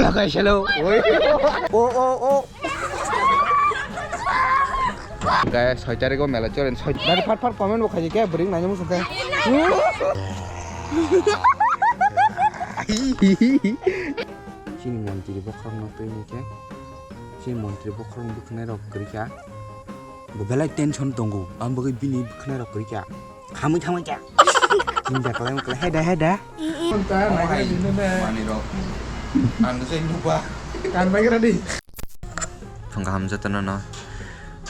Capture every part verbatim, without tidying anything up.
Guys, hello. O, o, o. Guys, soi tarikh o mela chole. Soi tarikh, phar phar comment bo khaidi khe bwrwi naina muchung khe. Chini montri bokhorok no twi ni khe. Chini montri bokhorok bwkhnai rok kwrwi kha. Bo belai tension tongo. Ang bagwi bini bwkhnai rok kwrwi kha. Khamwi thangwi kha. Chini da kwlai kwlai. Hai da, hai da. Manirok. Ang je nuba. Kan bai kra di. Phung kaham jotono no.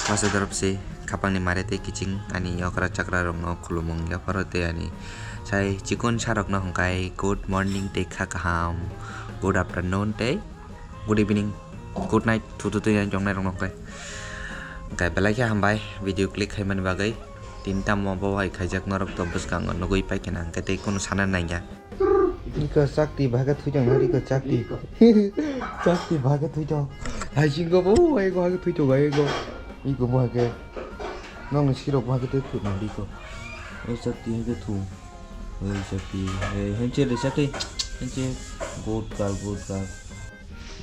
Paso dorop si khapang ni mare tei kiching ani okra chakra rok no khulumung yapharo tei ani sai chikon sarok no hwnkhe good morning tei kha kaham, good afternoon tei good evening, good night thu thu twi yang jongnai rok no hwnkhe. Hwnkhe belai khe hambai video click khaimani bagwi. Tin tamo bo hai khaijak norok to bwskango nugwi paikhe na hwnkhe tei kunu sana nangya. Iko chakti bahaga thujong na iko chakti. Chakti bahaga thujong. Hai singko bo hai ko hai thujong hai ko. Iko bo hai ke. Nong sirok bahaga te thu na iko. O chakti hai ke thu. O chakti. Hai hai che de chakti. Hai che. Good girl, good girl.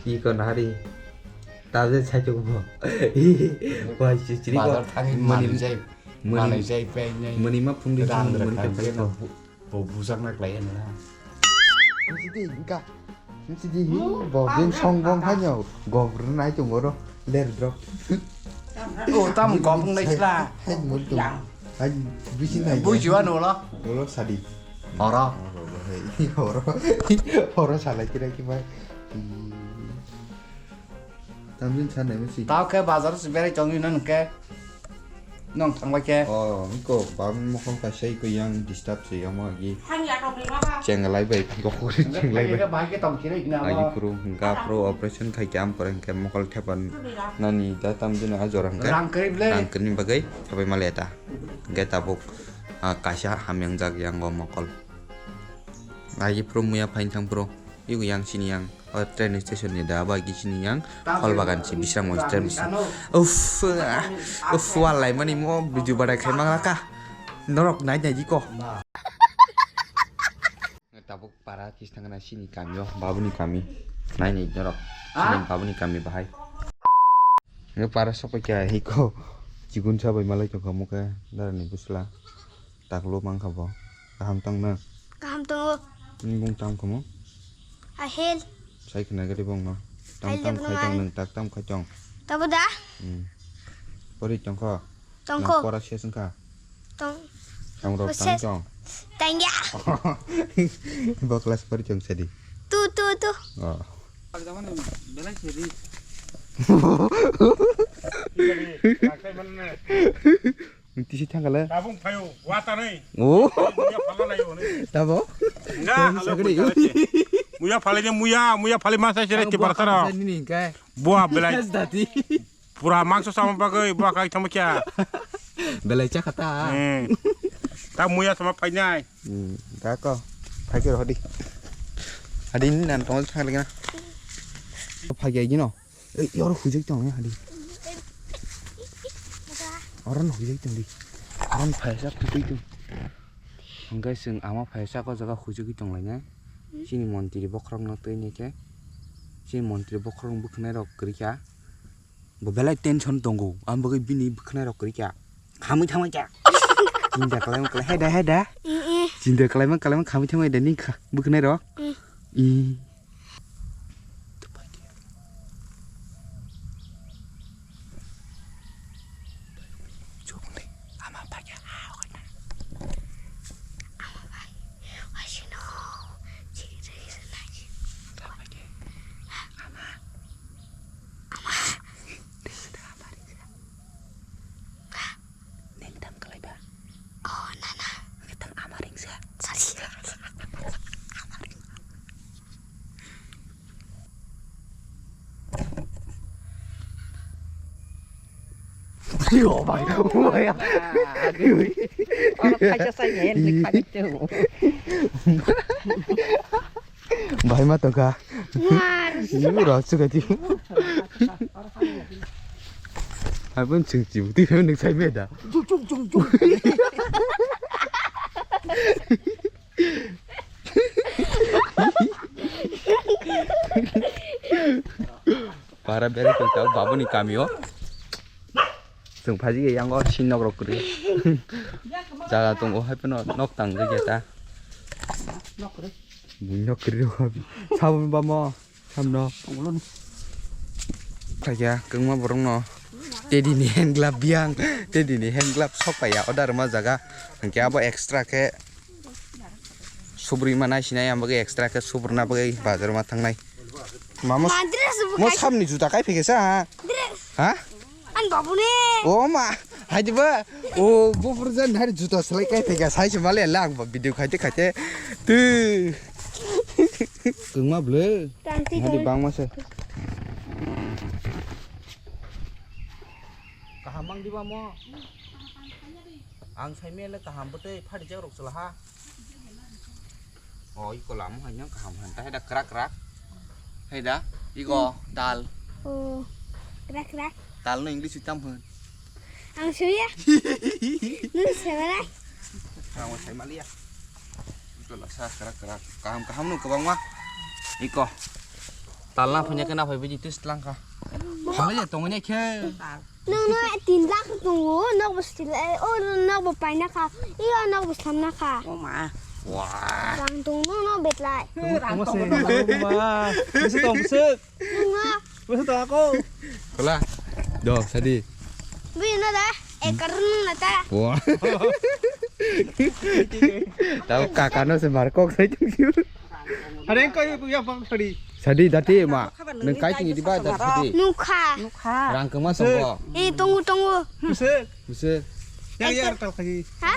Iko nari. Taje chai chok bo. Wai chiri ko. Bazar thani mani jai. Mani jai pe nai. Mani ma phung di mani pe. Bo bujak na klai na. Misi di, engka. Misi di, hi, bo, gen song bong ha nyo. Gok rwnai tongo ro. Ler drop. O, tam gok nai sla. Hai, mo tu. Hai, bisi nai. Bui jiwa no lo. Lo lo sadi. Oro. Oro, hai. Oro. Oro salai kira ki bai. Tamjin sanai misi. Tao khe bazar se berai tongwi nan khe. Nong thangbai khe. O, iko bang mokol kaisa iko yang disturb se yang mo agi. Chenglai bai, gokori chenglai bai. Agi kuru hingga pro operation khai khe am kore hingke mokol thepan nani da tamjin a jora hingke. Rang kari ble. Rang kani bagai thabai male ta. Hingke tabuk, ah, kaisa hamyang jak yang go mokol. Agi pro muya phain thang pro. Iko yang sini yang. O train station ni da bai gisini yang Kolbagan si Bisramganj train station. Uff, uff, walai mani mo video badai khai mang laka. Norok nai nai jiko. Tabuk para kis thangna sini kami o, babuni kami. Nai nai norok. Sini babuni kami bahai. Nge para sopai kya hiko. Chigun sabai malai tongkha muke darani busla. Taklo mangkha bo. Kaham tong na? Kaham tongo. Nini bung tam kamo? Ahel. Sai khna gari bong no. Tam tam khai tong nang tak tam khai tong. Tabo da? Hmm. Pori tong kho? Tong kho. Pora ses wngkha? Tong. Tong rok tang tong. Tang ya. Bo class pori tong sadi. Tu tu tu. Oh. Belai seri. Tisi thangkale. Tabung phaio, watanai. Oh. Muya phalna naio, ne. Tabo? Nga, alo sagri. Muya phalai de muya, muya phalai masa sere ti barkara. Nini kai. Bua belai. Dati. Pura mangso sama bagwi, bua kai thamo kya. Belai chakata. Hmm. Ta muya sama phainai. Hmm, da ko. Phaikir hodi. Hadi ni nan tong thang lagi na. Phagi gino. Ei, oro hujai tong ya di. Oro no hujai tong di. Oro no phaisa khutui tong. Hingke chwng ama phaisa ko jaga hujui tong lai nai. Chini montri bokhorok no twi ni khe. Chini montri bokhorok bwkhnai rok kwrwi kha. Bo belai tension tongo. Ang bagwi bini bwkhnai rok kwrwi kha. Khamwi thangwi kha. Chinta kwlai ma kwlai. Hai da, hai da. Chinta kwlai ma kwlai ma khamwi thangwi da ni kha. Bwkhnai rok. I. Neng tam kalai ba? Oh, nana. Ngetang ama ringsa. Sorry. Yo, bai. Oh, bai. Oro kaisa sai ne, ni khai te. Bai ma tongkha. War. Yu rok chuka di. Abon chwng chibu twi phai nung sai me da. Jung, jung, jung, jung. Ara bere tong tao babuni kamio. Chwng phaji yango sin nok rok kwrwi. Jaga tongo hai phano nok tang jagya ta. Nok kwrwi rok. Sabun bamo. Samno. Kaya kwngma borok no. Teddy ni hand glove biang. Teddy ni hand glove sok kaya order ma jaga. Hwnkhe abo extra khe. Subri ma nai sinai ang bagwi extra khe subrna bagwi bazar ma thangnai. Mamo. Madras mo bukai. Samni juta kai phege sa. Dres. Ha? An babu ne. O ma. Hai diba. O bufur jan hari juta selai kai phege sai se male lang ba video khaite khaite. Tu. Kungma ble. Tang ti Hari tang. Bang ma se. Kaham mang diba mo. Ang sai mele kaham bwtwi phati jak rok chwla ha. O iko lama hai nang kaham han ta hai da krak krak. Hai da iko dal. O krak krak. Dal no English tam hwn. Ang suya. Nung sebelah. Ang sai maliya. Iko la sa krak krak. Kaham kaham no kwbangma. Iko. Talna phanya kena phai biji tis langkha. Hamle tongnya khe. Nung no tin lakh tongo, nok bo stil, eh, o nok bo paina kha, iyo nok bo samna kha. O ma. Wah. Rang tong nung no betlai. Tong se ma. Bisa tong se. Nung no. Bisa tong ako. Kala. Do sadi. Bui no da. Ekar nung na ta. Wah. Tau kaka no se markok sai tong. Hareng ko ya bang thari. Sadi dati ma. Nung kai tini di ba dati sadi. Nukha. Rang kema songko. Eh, tongu tongu. Buse. Buse. Yar yar tal khai. Ha?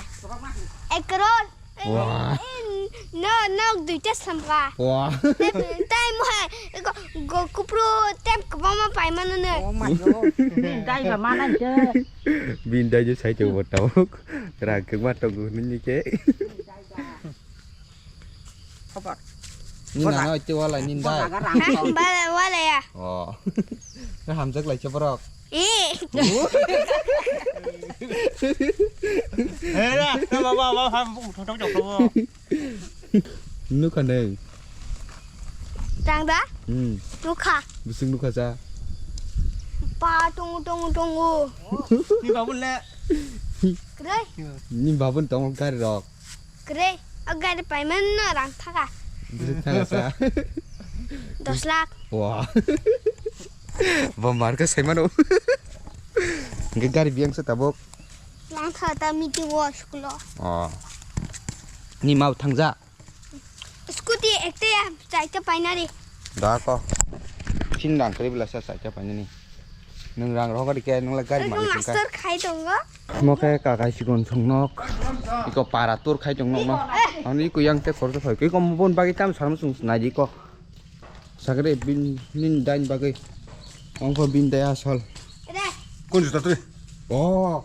Ek crore. Wah. Eh, no, no, duita samka. Wah. Tai mo hai. Eko go kupro tem kebama pai mano ne. Oh my god. Dai ba mana je. Bin dai je sai to botau. Rang kema tongu nini ke. Khobor. Ni nana oite wala ni dai. Bala wala ya. Oh. Ka hamjak lai che borok. Eh. Eh ya, baba baba ham thotong jok thotong. Nukha nei. Tang da? Hmm. Nukha. Bising nukha sa. Pa tongu tongu tongu. Ni babun le. Kre. Ni babun tongu gari rok. Kwrwi, o gari paimanno rang thaka. Bwswk thaka sa? Dos lakh. Wah. Bo mar khe saimano. Hwnkhe gari biyang se tabuk. Lang thaka ta meeting o school o. Oh. Ni mau thangja? Scooty ekta ya, chaita painari. Da ko. Chin rang kwrwi bwla sa chaita painani. Nwng rang rohor khe nwng le gari malik wngkha. Master khai tongo. Mo khe kakai sikon song nok. Iko para tour khai tong nok no. Ani iko yang te khoroksa phai. Iko bon bagwi tam sarmo sung nai di ko. Sagre bin nin dain bagwi. Ongko bin dai asol. Re. Kun juta twi? Oh.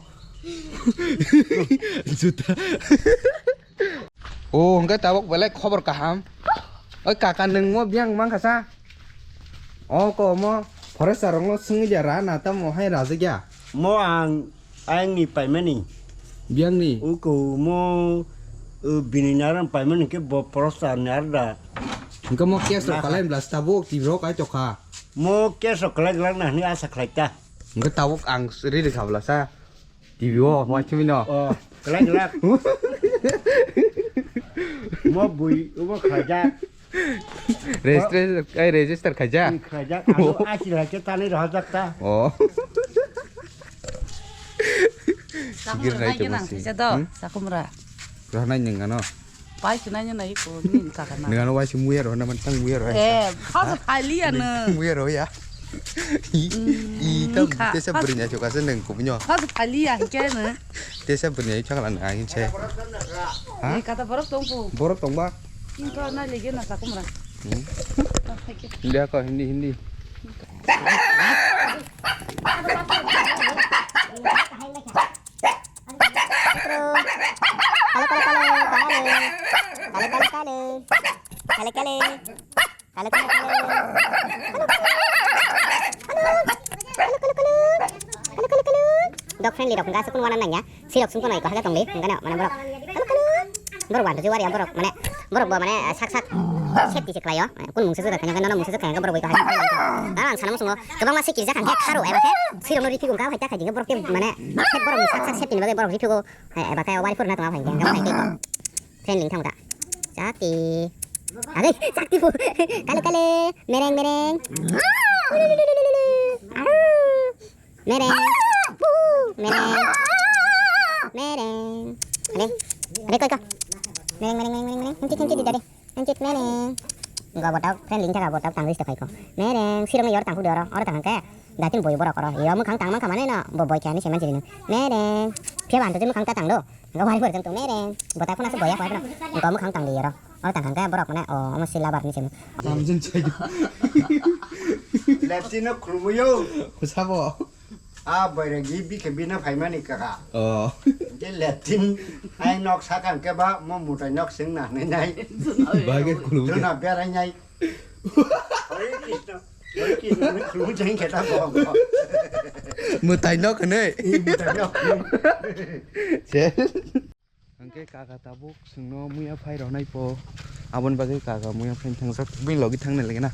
Juta. O hwnkhe tabuk belai khobor kaham. Oi kaka nwng mo biyang mankha sa? O ko mo forester rokno swngwi ja ra na tamo hai rajak ya? Mo ang ayang ni paimani. Biyang ni? Uko mo, uh, bini narang paimani khe bo forester ni arda. Hwnkhe mo case rok kalai bwla tabuk twi rok ai tokha. Mo case rok kalai glak na hwnwi asa khlai ta. Hwnkhe tabuk ang riri kha bwla sa. T V o, waisimi no. Oh, kelak kelak. Mo bui, ubo khaijak. Register, ai register khaijak. Khaijak, anu achi lagi tani rohajak ta. Oh. Sigir nai te masi. Sakumra. Rohnai nengano. Pai sinai nai ko ni kaka na. Nengano waisi muya rohna man tang muya roh. Eh, kau se phalia ne. Muya roh ya. I, i, tam tesa beri nya choka se neng kubnyo. Kau se phalia ke ne. Tesa beri nya choka lan angin se. Ha? Eh, kata borok tong pu. Borok tong ba? Ini kau na lege na sakumra. Hmm. Hindi ako, hindi, hindi. Kalo, kalo, kalo, kalo. Kalo, kalo, kalo. Kalo, kalo. Kalo, kalo, kalo. Kalo, kalo, kalo. Dog friendly rok hwnka aswk kunu wana nangya. Sirok sungko noi ko haga tongli hwnka no mane borok. Kalo, kalo. Borok wanto je waria borok mane borok bo mane sak sak. Safety se khlaio. Kun mungsa jora khanya, nono mungsa jora khanya, borok bai kahai. Nara ang sana musungo, kwbangma se kirja khangkhe kharo, eba khe, sirokno riphigo, wngkha, hai ta khai dingo, borok te, mane, khe borokni sak sak safety ni bagwi borok riphigo, hai, eba khe, wari phurna tongma phai, hingkhe, hingkhe, hingkhe, friendly thang ta. Chakti. Agoi, chakti pu. Kale, kale, mereng, mereng. Au. Mereng. Mereng. Mereng. Ade. Ade, koi, koi. Mereng, mereng, mereng, mereng, mereng. Hengkit, hengkit, di, dade. Hengkit, mereng. Enggak, botak, friendly, enggak, botak, tanglis, tekai, ko. Mereng, sirong, yor, tangku, doro, oro, tangke. Datin, boy, borok, oro. Yo, mukhang, tang, mangka, mana, no? Bo, boy, kani, seman, jiri, no. Mereng. Pia, bantu, je, mukhang, ta, tang, do. Enggak, wari, borok, tang, mereng. Botak, kuna, se, boy, ya, koi, no. Enggak, mukhang, tang, di, oro. Oro, tangke, borok, mana, o, omo, sila, bar, ni, seman. Tamjin, chai, do. Lepchino, khulumuyo. Kusabo. A boiregi bikhe bina phaimani kaka. Oh. Je letin ai nok sakang ke ba mo mutai nok sing na nai nai. Bagir khulum. Dona berai nai. Hare Krishna. Hare Krishna ni khulum jeng kheta bo. Mutai nok ne. Mutai nok. Sel. Hingke kaka tabuk chwngno muya phai rwnai po. Aboni bagwi kaka muya phai thangjak, bini logi thangnai lagina.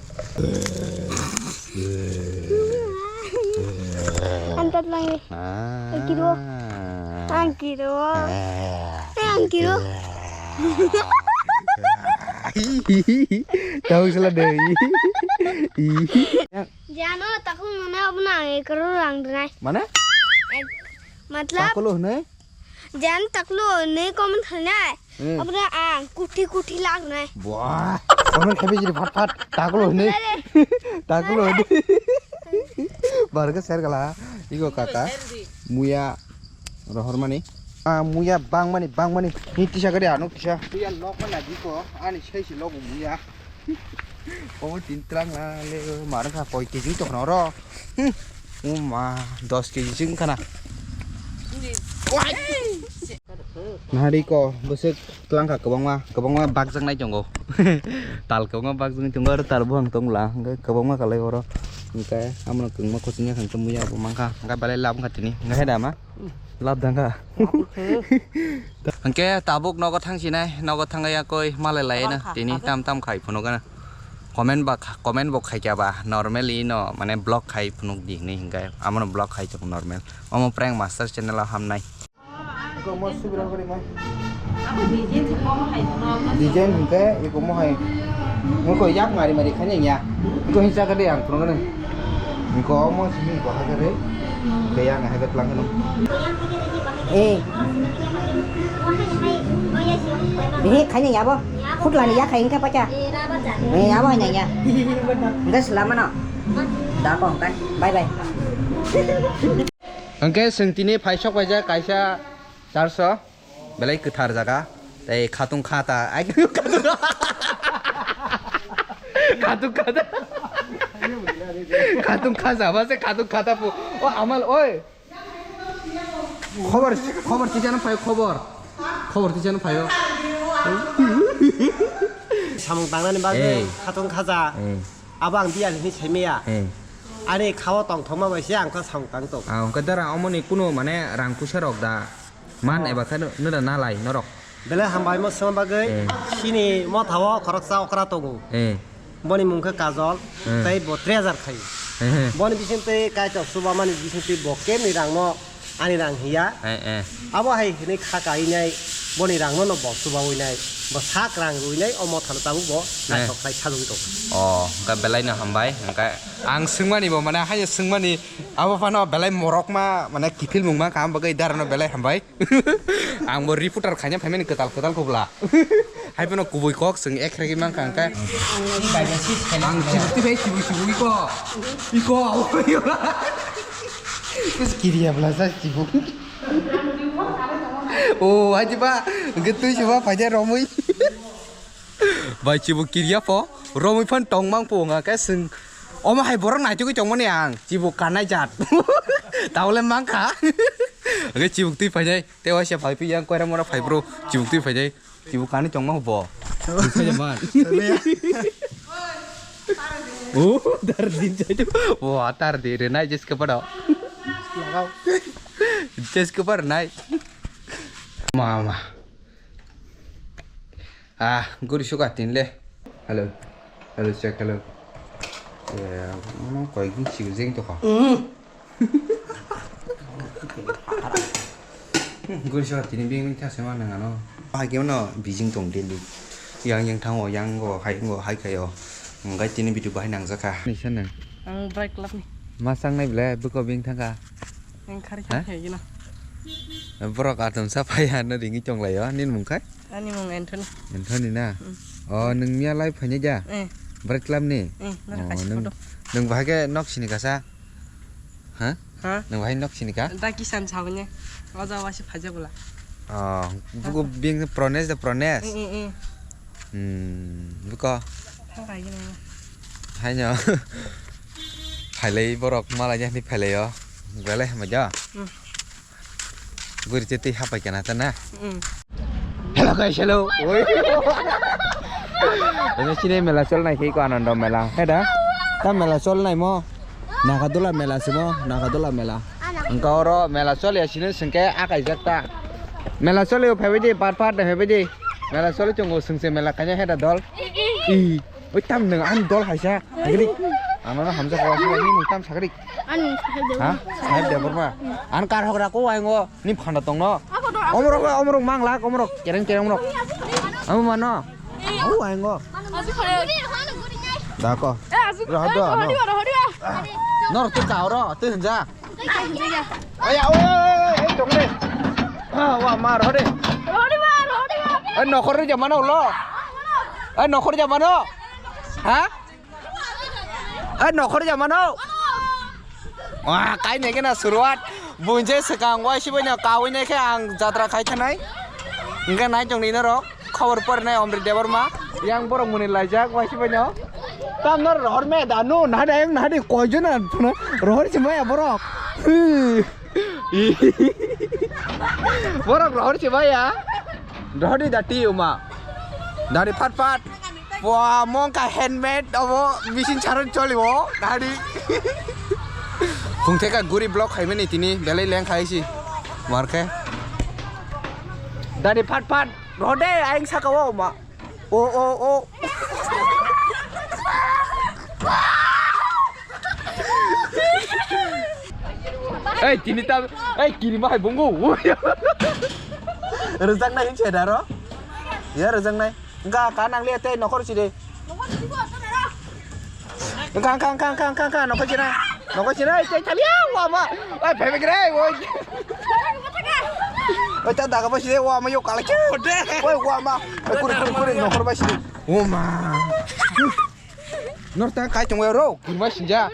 Antat langi. Ah. Ang kiro. Ang kiro. Ah. Eh, ang kiro. Tahu salah deh. Jano takung mana abuna ang ekor rang denai. Mana? Matlab. Takulu ne? Jan taklo ne comment khainai. Hmm. Abra ang kuthi kuthi lagnai. Buah. Comment khabi jiri phat phat. Taklo ne. Taklo ne. Barga share kala. Igo kaka. Muya rohor mani. Ah, muya bang mani, bang mani. Ni tisa gari ano tisa. Muya lok mana diko. Ani sei si lok muya. Omo tin tlang na le, mar kha koi kg tong khna oro. Hmm. Uma dos kg sing khana. Nahari ko bwswk tlang kha kwbangma, kwbangma bakjak nai tongo. Tal kwbangma bakjak nai tongo, aro tal buphang tong la, hwnkhe kwbangma kalai oro. Hwnkhe amno kwbangma kuching ya khe muya bo mankha, hwnkhe belai lab wngkha tini, hwnkhe da ma? Lab dangkha. Hwnkhe tabuk nogo thangsinai, nogo thangya koi malai lai no. Tini tam tam khai phunuk gana. Comment ba, comment bo khai kya ba, normally no, mane vlog khai phunuk di hinwi hingkai. Amono vlog khai chuk normal. Omo prank master channel o hamnai. Design hingke iko mohai. Muko yak mari mari khanya ya. Iko hinsa kade ang phunuk gana. Iko omo simi ko hakare. Kaya nga hagat lang kanu. Eh. Ini kanya ya bo. Putla ni ya kaya ingka pacha. Eh, ya bo hanya ya. Enggak selama no. Dah kong kan. Bye bye. Hwnkhe chwng tini phaisok paijak kaisa church o. Belai kwthar jaga. Tei khatung khata. Ai, khatung khata. Khatung khaja, ba se khatung khata pu. O amal, oi. Khobor, khobor tichano phai, khobor. Khobor tichano phaio. Samung tangnani bagwi. Ei. Khatung khaja. Ei. Abo ang biyal hinwi saimaya. Ei. Ani khao tongthokma bai se ang kha samung tang tongo. Ah, hwnkhe dara omoni kunu mane rang puisa rok da? Man eba khe no, no da nalai norok. Belai hambai mo sima bagwi. Eh. Chini motha o khoroksa okra tongo. Eh. Boni mung khe Kajol, eh, tei bo treasure khai. Eh. Boni bising tei kaitor chuba mani bising tei bo kemni rang no ani rang hiya. Eh, eh. Abo hai hinwi kha kai nai boni rang no no bo chuba wi nai. Bo sak rang wi nai o motha no tabuk bo, eh, naithok khai sajagwi tongo. Oh, hwnkhe belai no hambai. Hwnkhe ang swngmani bo mane haino swngmani abo phano belai morok ma mane kiphil mung ma kaham bagwi dara no belai hambai. Ang bo reporter khaina phaimani kwtal kwtal kobla. Hai phano kubui kok chwng ekhragwi mankha hwnkhe. Ang chibuk twi bai chibuk chibuk iko. Iko. Is kiriya bla sa chibuk. O, hai ba, hwnkhe twi chuba phaide romwi. Bai chibuk kiriya pho, romwi phan tong mang pho wngkha khe chwng. Omo hai borok naitugwi tongmani ang, chibuk kanai jat. Tabole mankha. Hwnkhe chibuk twi phainai. Tei waisa phai phiyang koira mora phai bro. Chibuk twi phainai. Chibuk kani tongma bo. Phai man. O, dar din chai. Bo atar di renai jes ke pado. Jes ke par nai. Mama. Ah, guri suka tin le. Hello. Hello, check, hello. Eh, ano koi gini sih jeng to kha. Guri sa tini bing bing thang sema nang ano. Hai khe no bijing tong daily. Yang yang thango, yang go, hai go, hai khayo. Ngai tini video bahai nang jakha. Ni sa nang. Ang bright club ni. Masang nai ble, buko bing thangka. Ang khari Ha? Khari khayo gino. Borok atom sa phai ano ringi tong layo, nin mung khai? Ani mung Anthony. Anthony na? Mm. Oh, nung miya lai phai nai ja? Eh. Bright club ni? Eh, nara Oh, kaisa nung, photo. Nung bahai khe nok sini kasa? Ha? Ha? Nung bahai nok sini ka? Da kisan sabanya. Oja wasi phaja bula. Oh, buku bing Prones da Prones. Eh, eh, eh. Hmm, buko. Thang kai gini. Haino. Phailai borok malai jani phailai o. Gale hama ja. Hmm. Guri te tei hapai kana ta na. Hmm. Hello guys, hello. Oi. Ini sini mela chol nai khe ko Anando mela. Heda. Ta mela chol nai mo. Nagadula mela simo, Nagadula mela. Engka oro mela chol ya sini sengke akai jak ta. Mela chol yo phabai di, part part de phabai di. Mela chol chungo sengse mela kanya heda dol. I. Oi tam nang an dol haisa. Agri. Ano na hamja ko ni mung tam sagri. Ani sahib de. Ha? Sahib de Burma. An kar hogra ko waingo. Ni phanda tongno. Omorok, omorok manglak, omorok kereng kereng omorok. Amo mano. Au aingo. Da ko. Rohor do ano. Nor tu ka oro, tu hinja. Aya, oi, oi, oi, oi, tong de. Ah, wa ma rohor de. Oi, nokhor ri jamano ulo. Oi, nokhor jamano. Ha? Hai nokhor jamano. Wah, kai nai kena suruat. Bunje sekang wai sibai no kawi nai khe ang jatra khai thanai. Engke nai tong ni norok. Khobor por nai Omrit Debbarma. Yang borok muni laijak wai sibai no. Tam nor rohor me danu nahade ang nahade koijon an rohor simaya borok. Borok rohor simaya. Rohor di dati uma. Dari phat phat. Wah, mongka handmade obo machine charwng choli o, nari. Phung theka guri block khaimani tini, belai leng khai si. Mar khe. Dani phat phat, rode aing saka o ma. O, o, o. Ei, tini ta, ei, kiri ma hai bongo. Rejak nai hin se daro. Ya, rejak nai. Engka ka nang le tei nokhor side. Engka, engka, engka, engka, engka, engka, nokhor side. Nokhor side, tei thali ya, wa ma. Oi, phebe gre, oi. Oi, ta daga ba side, wa ma yo kala ke. Oi, wa ma. Oi, kuri, kuri, kuri, nokhor ba side. Wa ma. Nor ta kai tong ro, kirma sinja.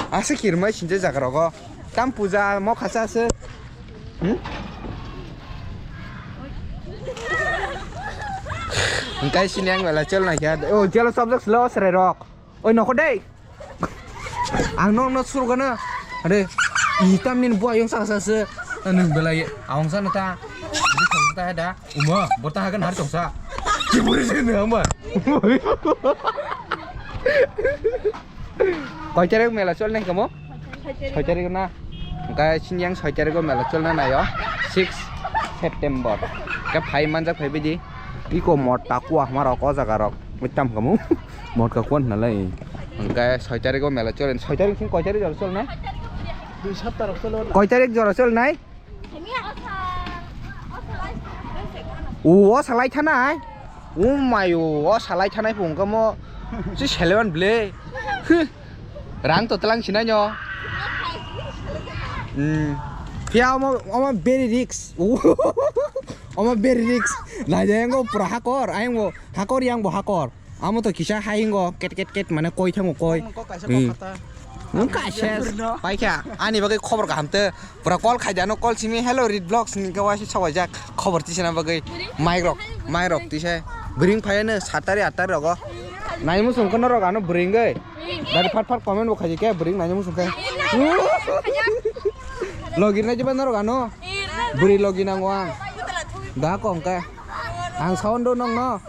Ase kirma sinja jaga rogo. Tam puja mo khasa ase. Hmm? Engkai sini ang bela chol na kya. Oh, jelo subject slow sere rok. Oi, nokho dei. Ang nokno surgana. Are, itam nin bua yong saka sase. Nung belai awang sana ta. Di thong ta da. Uma, bota hagan har chongsa. Kiburi se ne ama. Koi tarik mela chol nai kamo? Soi tarik na. Engkai sini yang soi tarik o mela cholna naio, six September. Ke phai manjak phai bidi. Iko mot takua hamar rok o jaga rok. Mitam kamu. Mot ka kuan nalai. Engkai soi tarik o mela chol. Soi tarik sing koi tarik jora chol nai? Dui sapta rok chol. Koi tarik jora chol nai? O, o salai thanai. O mayo, o salai thanai phung kamo. Si selewan ble. Huh. Rang to telang sinai nyo. Hmm. Pia omo, omo very risk. Omo very risk. Lai jai ngo pura hakor, ayang bo hakor, yang bo hakor. Amo to kisa hai ngo ket ket ket mane koi thango koi. Kok kaisa Hmm. Kok kata. Nung kaisa. Burno. Paikha, ani bagwi khobor kaham te. Pura call khai de ano call simi, "Hello, Read Vlogs," ni khe waisa sawaijak khobor tisana bagwi. Mic rok, mic rok tisa. Bring phai ano saat tari, aat tari rogo. Nai musung kono rok ano bring gwi. Dari phat phat comment bo khaji khe bring nai musung khe. Logir nai jiba norok ano. Buri logi nango ang. Da kong khe. Ang sound do nong no.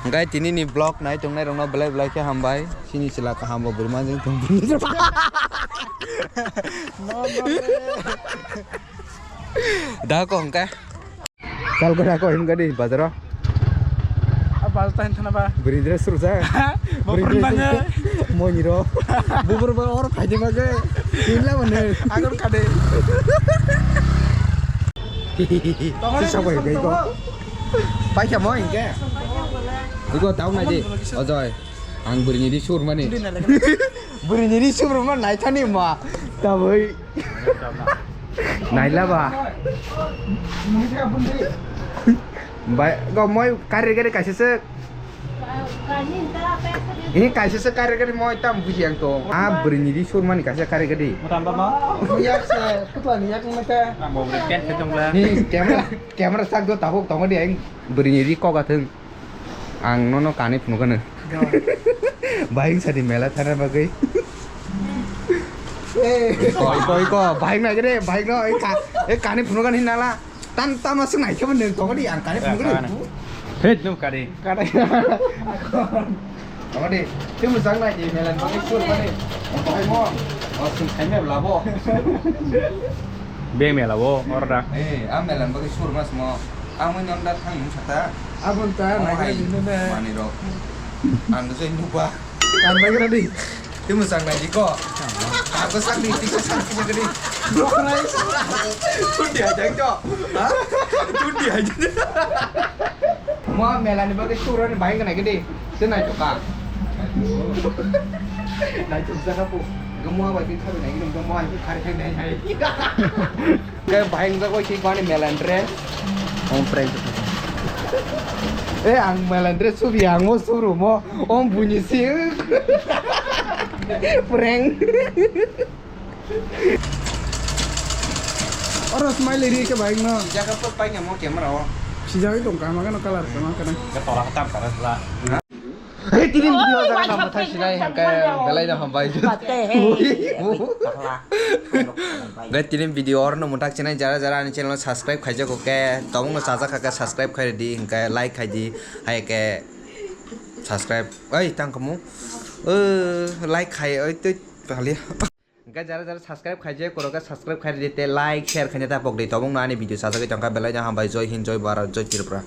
Hingke tini ni vlog nai tongnai rok no belai belai khe hambai. Sini chwla kaham bo bwrwi manjak tong. Da ko hingke. Chal gora ko himga di bazaro. Bas tain thana ba. Bwrwi dress rwjak. Bwrwi dress rwjak. Moni ro. Bubur ba or phaidi bagwi. Tinla mane. Agor kade. Si sabai gai ko. Paikha mo hingke. Iko tau nai di. Ojoy. Ang bwrwini di sur mani. Bwrwini di sur man nai thani ma. Taboi. Naila ba. Bai, go moi kari kari kaisa se. Ini kaisa se kari kari moi tam buji ang to. Ah, bwrwini di sur mani kaisa kari kari. Mutan ba ma? Yak se, kutla ni yak mete. Amo beri pen se tongla. Ni camera, camera sak do tabuk tongo di ang bwrwini di koga thung. Ang nono kani phunukano. Bahing sadi mela thana bagwi. Eh. Iko, iko, iko, bahing nai gede, bahing no, eh, ka-, eh, kani phunukano hinala. Tan tama sung nai khe neng tongodi ang kani phunukano. Hei, no kani. Kani. Tongodi, timo jang nai di mela bagwi sur mani. Tongmo. O sung khai me labo. Be mela bo, orda. Eh, a mela bagwi sur mas mo. Ang mui non da thang nung sata. Abon ta, oh, nai hai. Mani rok. Ang do sai nuba. Kan bai gra di. Ti musang nai di ko. Aku sang di, ti sang di di. Tundi aja jo. Ha? Tundi aja. Mo mela ni bagwi sura ni bai nai gede. Senai to ka. Nai to jaga po. Gamo bai bi khabe nai gede, gamo bai bi khare nai nai. Khe bahai wngjakgo khe bani melendre. Om prank. Eh, ang melendre subi ang mo suru mo. Om bunyi si. Prank. Oro smile ri khe bahai no. Jaga put pai mo camera o. Sijagwi tong kama kano color kama kana. Ke tola khatam kana sala. Hei, tini video jaga na muthak sinai hangke belai na hambai. Guys, tini video or no muthak sinai jara jara ani channel subscribe khaijak oke. Tobong no chajak kha subscribe khai di hingke like khai di hai ke subscribe. Oi tang kamu. Eh, like khai oi tui pali. Hingke jara jara subscribe khaijak koroke subscribe khai di te like share khaina ta pok di tobong no ani video chajak tongka belai na hambai joi hind joi bharat joi tripura.